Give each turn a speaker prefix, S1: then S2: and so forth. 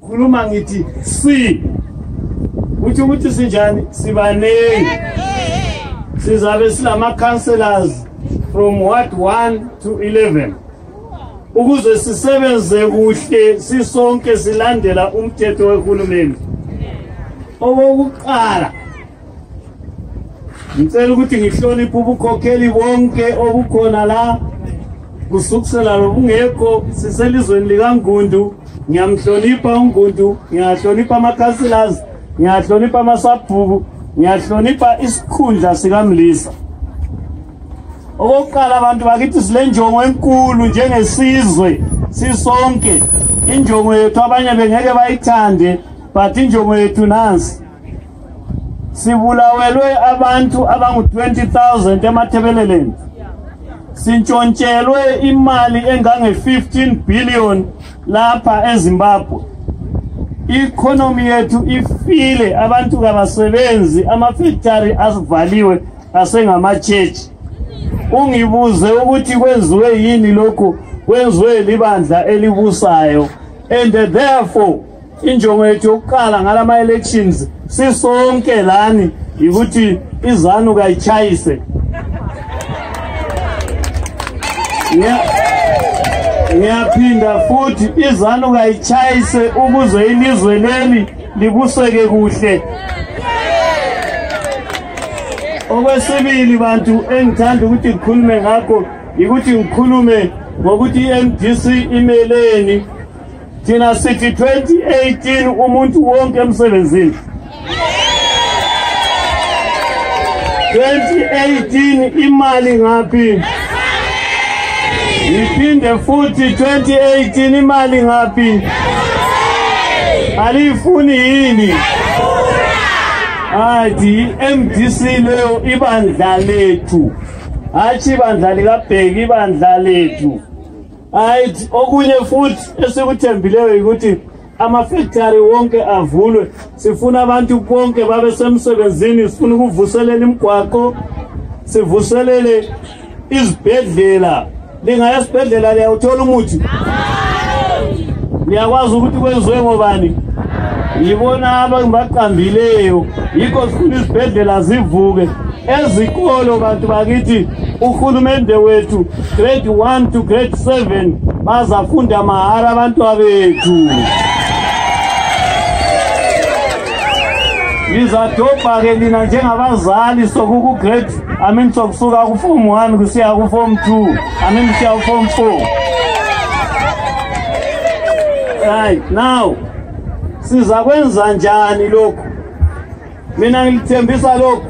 S1: khuluma ngithi uthi ukuthi sinjani sibanengi sizabe silama counselors from Ward 1 to 11 ukuze sisebenze kuhle sisonke silandela umthetho wehulumeni. Okokuqala ngicela ukuthi ngihloniphe ubukhokheli bonke obukhona la kusukela lobungekho siselizweni likaNgundu. Ngiyamhlonipha uNgundu, ngiyahlonipha ama-councillors, ngiyahlonipha amasabhuku, ngiyahlonipha isikhundla sikaMlisa. Okokuqala abantu bakithi sile njongo enkulu njengesizwe sisonke. Injongo yethu abanye bengeke bayithande but injongo yethu nansi. Sibulawelwe abantu abangu 20,000 eMathebeleleni. Sintshontshelwe imali engange 15 billion lapha eZimbabwe. Economy yethu ifile, abantu kabasebenzi, ama-factory asivaliwe asengama-church. Ungibuze ukuthi kwenziwe yini lokho, kwenziwe libandla elibusayo. And therefore injongo yethu yokuqala ngalama elections sisonke lani ukuthi iZANU kayichayise. Ngiyaphinda futhi iZANU kayichayise ukuze ilizwe leli libuseke kuhle. Okwesibili bantu engithanda ukuthi ngikhulume ngakho ukuthi ngikhulume ngokuthi iMDC imeleni. Thina sithi 2018 umuntu wonke emsebenzini. 2018 imali ngaphi? Iphinde futhi 2018 imali ngaphi? Alifuni yini? Athi MDC leyo ibandla lethu. Hathi ibandla likaBheki, ibandla lethu. Ayithi okunye futhi esikuthembileyo ukuthi ama-factory wonke avulwe. Sifuna abantu bonke babe semsebenzini, sifuna ukuvuselela imigwaqo, sivuselele izibhedlela. Lingaya esibhedlela liyawuthola umuthi. Liyakwazi ukuthi kwenziwe ngobani? Yibona abaqambileyo. Yikho sifuna izibhedlela zivuke. Ezikolo bantu bakithi uhulumende wethu grade 1 to grade 7 bazafunda mahara abantu abethu. Nizadobha ke nina njengabazali sokuku grade sokusuka ku form 1 kusiya ku form 2 kusiya ku form 4. Right now siza kwenza njani lokho? Mina ngilithembisa lokho